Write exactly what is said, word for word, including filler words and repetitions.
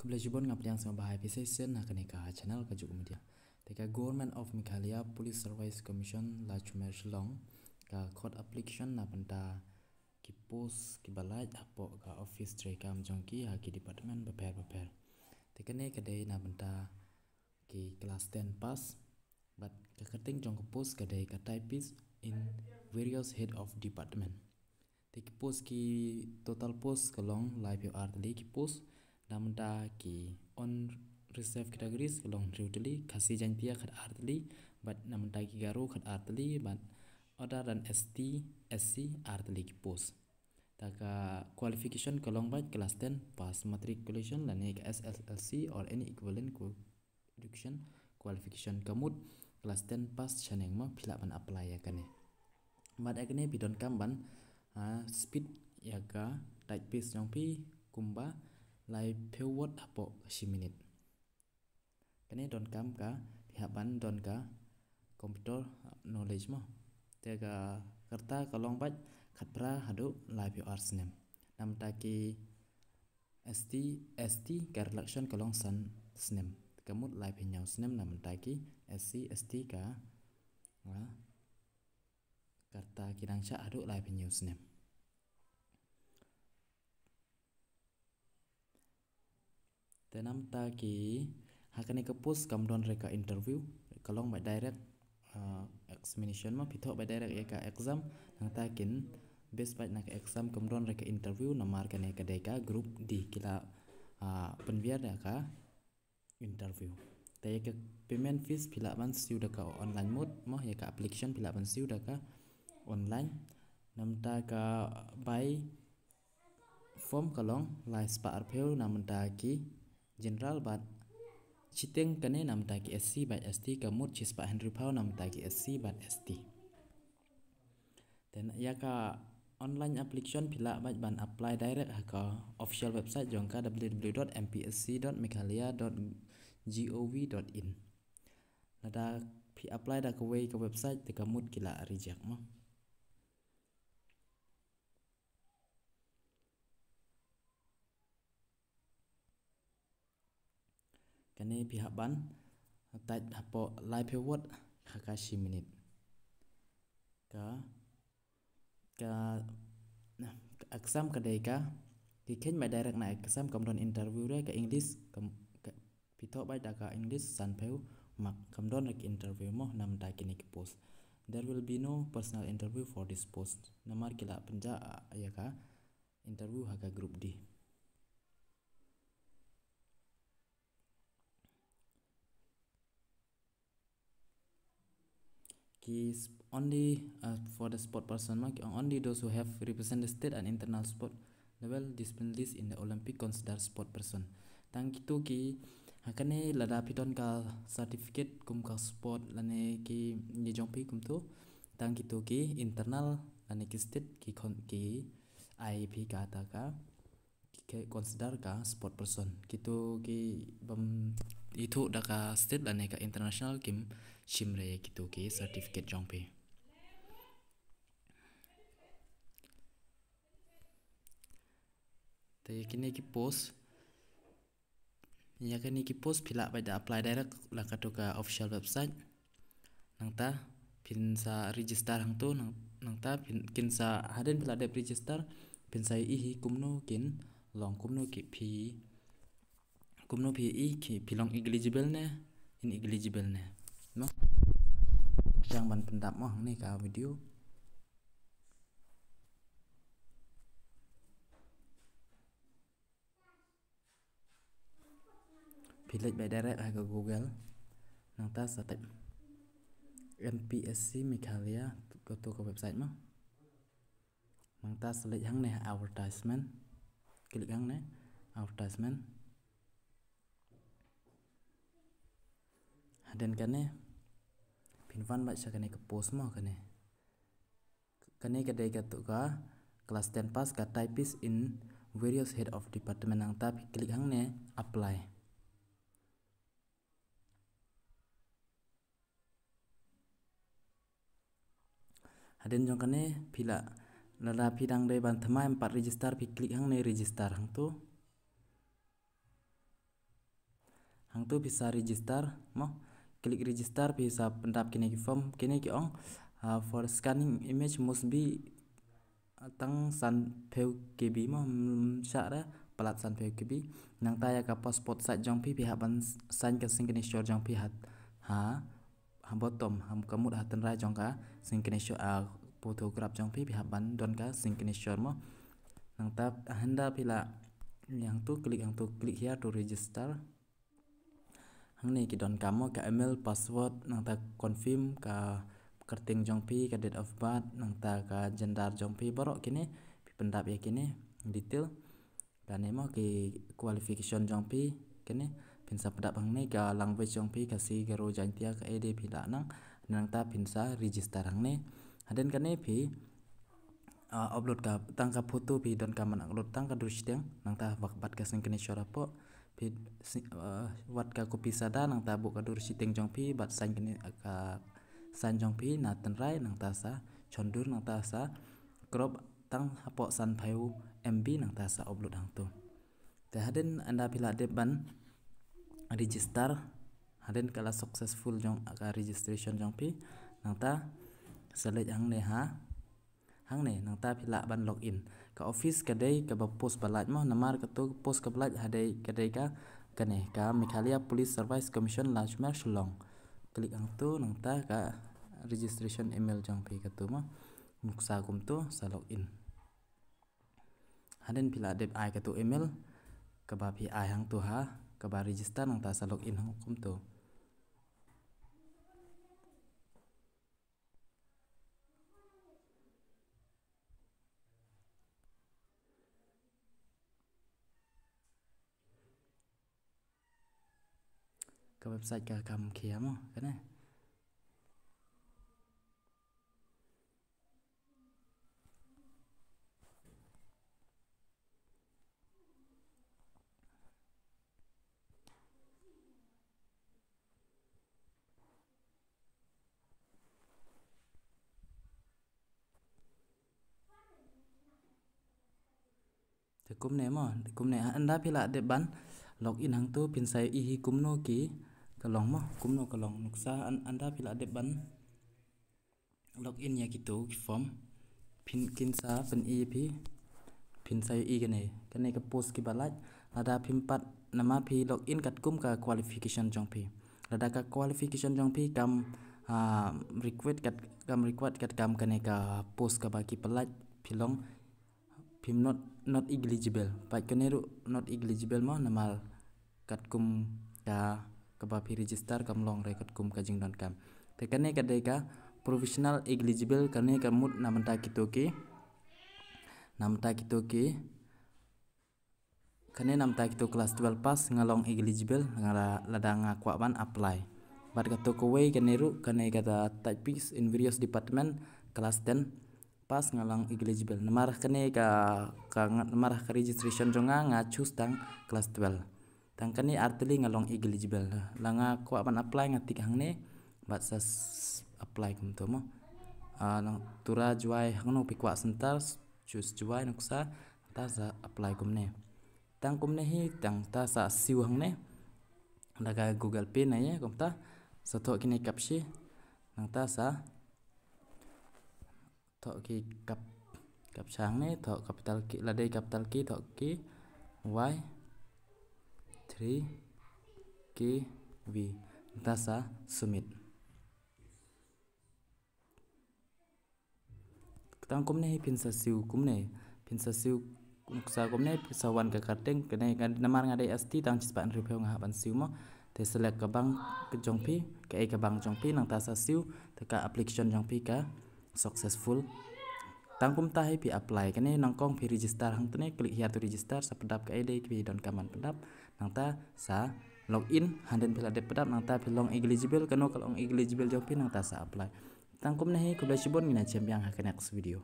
Khublei shibun, nga pdiang sngewbha ïa phi sa shisien ha kane ka channel ka Juk Media. Te ka Government of Meghalaya Police Service Commission Laitumkhrah Shillong ka khot application na bynta ki post kiba lait hapoh ka office treikam jong ki ha ki department bapher bapher. Te kane ka dei na bynta ki class ten pass bad ka kyrteng jong ka post ka dei ka typist in various head of department. Te ki post, ki total post ka long laiphew ar tylli ki post. Na bynta ki unreserved categories ka long hynriew tylli, Khasi Jaiñtia khat ar tylli, bad na bynta ki Garo khat ar tylli, bad other than S T, S C ar tylli ki post. Te ka qualification ka long beit class ten pass matriculation lane ka S S L C or any equivalent education qualification. Ka mut class ten pass shaneng mo phi lah ban apply ïa kane. Bad ïa kane phi donkam ban, ah, speed ïa ka typist jong phi kumba laiphew word hapoh ka shi minit. Kane donkam ka phi hap ban don ka computer knowledge mo. Te ka rta ka long beit khatphra haduh laiphew ar snem. Na bynta ki S T, S T ka relaxation ka long san snem. Ka mut laiphew hynñiew snem. Na bynta ki S C, S T ka, ah, ka rta ki nang shah haduh laiphew hynñiew snem. Te na bynta ki, ha kane ka post kam don re ka interview, ka long beit direct, ah, examination mo, phi thoh beit direct ïa ka exam. Nangta kin base beit na ka exam, kam don re ka interview namar kane ka dei ka group D, ki la, ah, pynbiar da ka interview. Te ïa ka payment fees phi lah ban siew da ka online mode mo, ïa ka application phi lah ban siew da ka online. Na bynta ka bai form ka long lai spah arphew na bynta ki general bad shiteng kane na bynta ki S C bad S T, ka mut shi spah hynriewphew na bynta ki S C bad S T. Te ïa ka online application phi lah beit ban apply direct ha ka official website jong ka, W W W dot M P S C dot meghalaya dot gov dot in. Lada phi apply da kawei ka website te ka mut ki la reject mo. Kane phi hap ban type hapoh laiphew word ha ka shi minit. Ka, ka, ka exam ka dei ka, ki kheiñ beit direct na exam, kam don interview re. Ka English, kam, ka, phi thoh beit da ka English sanphew mark, kam don re ka interview mo na bynta kine ki post. There will be no personal interview for this post. Namar ki la pynjah ïa ka interview ha ka group D. Ki sp-, only, uh, for the sport person mo, ki, only those who have represent the state and international sport level discipline list in the Olympic consider sport person. Tang kito ki, ha kane lada phi don ka certificate kum ka sport lane ki, ïa jong phi kumto, tang kito ki internal lane ki state ki khon, ki ai phi kata ka, ki consider ka sport person. Kito ki bym ithuh da ka state lane ka international kim shim re ïa kito ki certificate jong phi. Te ïa kine ki post, ïa kine ki post phi lah beit da apply direct la kato ka official website. Nangta phin sa register hangto, nang, nangta phin, kin sa, hadien phi la dep register, phin sa ïohi kumno kin long, kumno ki phi, kumno phi ïohi ki phi long eligible ne ineligible ne. No? Jang ban pyndap mo hangne ka video. Phi leit beit direct ha ka Google. Nangta sa type M P S C Meghalaya, kato ka website mo. Nangta sa leit hangne advertisement. Click hangne advertisement. Hadien kane phin wan beit sha kane ka post mo kane. Kane ka dei kato ka class ten pass, ka typist in various head of department. Nangta phi click hangne apply. Hadien jong kane phi lah, lada phi dang dei ban thymmai em pat register, phi click hangne register hangto. Hangtu phi sa register mo. Klik register, phi sa pyndap kine ki form, kine ki ong, ah, for scanning image must be tang sanphew K B mo, ym shah re palat sanphew K B. Nangta ïa ka passport size jong phi, phi hap ban sign ka signature jong phi ha, ha, ha bottom, ha ka mut ha tynrai jong ka signature, ah, photograph jong phi, phi hap ban don ka signature mo. Nangta hynda phi la, hangtu klik, hangtu click here to register. Hangne ki donkam mo, ka email, password, nangta confirm ka kyrteng jong phi, ka date of birth, nangta ka gender jong phi, baroh kine phi pyndap ïa kine detail. Kane mo ki qualification jong phi, kane phin sa pyndap hangne, ka language jong phi, Khasi, Garo, Jaintia, kaei de phi lah nang, nangta phin sa register hangne. Hadien kane phi, ah, upload ka, tang ka photo phi donkam ban upload, tang ka dur shiteng, nangta wat, wat ka signature hapoh, phi si-, ah, wat ka copy sada, nangta buh ka dur shiteng jong phi, bad sign kane, ah, ka sign jong phi na tynrai, nangta sa shon dur, nangta sa crop tang hapoh sanphew M B, nangta sa upload hangtu. Te hadien hynda phi la dep ban register, hadien ka la successful jong ka registration jong phi, nangta sa leit hangne ha, hangne, nangta phi lah ban log in. Ka office ka dei kaba post ba lait mo, namar katu post kaba lait ha dei, ka dei ka, kane ka Meghalaya Police Service Commission, Ladthadlamu, Shillong. Klik hangtu, nangta ka registration email jong phi katu mo. Nuksa kumtu, sa log in. Hadien phi la dep ai katu email kaba phi ai hangtu ha kaba register, nangta sa log in hangkumtu. Ka website ka kam khia mo, kane. Te kumne mo, kumne, hynda phi la dep ban log in hangtu, phin sa ïohi kumno ki ka long mo, kumno ka long. Nuksa hynda phi la dep ban log in ïa kitu ki form, phin, kin sa pyni ïa phi, phin sa ïohi kane, kane ka post kiba lait. Lada phim pat, namar phi log in katkum ka qualification jong phi. Lada ka qualification jong phi kam, ah, required kat, kam required katkam kane ka post kaba ki pyllait, phi long, phim not, not eligible. Pat kane ruh not eligible mo, namar katkum ka, kaba phi register kam long re katkum ka jingdonkam. Te kane ka dei ka provisional eligible, kane ka mut na bynta kito ki, na bynta kito ki, kane na bynta kito class twelve pass nga long eligible, nga la, lada nga kwah ban apply. Bad kato kawei kane ruh, kane kata typist in various department, class ten pass nga long eligible. Namar kane ka, ka, namar ka registration jong nga, nga choose tang class twelve. Tang kane artylli nga long eligible. La nga kwah ban apply nga tik hangne, bad sa s-, apply kumto mo. Ah, nang Tura Jowai hangno phi kwah center, choose Jowai nuksa, ta sa apply kumne. Tang kumne hi, tang ta sa siew hangne. Da ka Google Pay na ïa, kumta sa thoh kine kapshi. Nangta sa thoh ki kap, kap shang ne, thoh capital key, la dei capital key, thoh key Y three K V. Nangta sa submit. Tang kumne hi phin sa siew kumne, phin sa siew nuksa kumne, phin sa wan ka kyrteng, kane ka namar nga dei S T tang shispah hynriewphew nga hap ban siew mo. Te select ka bank ka jong phi, kaei ka bank jong phi, nangta sa siew, te ka application jong phi ka successful. Tang kumta hi phi apply, kane nyngkong phi register hangtene, click here to register, sa pyndap kaei de phi donkam ban pyndap, nangta sa log in, hadien phi la dep pyndap, nangta phi long eligible, kano ka long eligible jong phi, nangta sa apply. Tang kumne hi, khublei shibun, ngin ïa jem biang ha ka next video.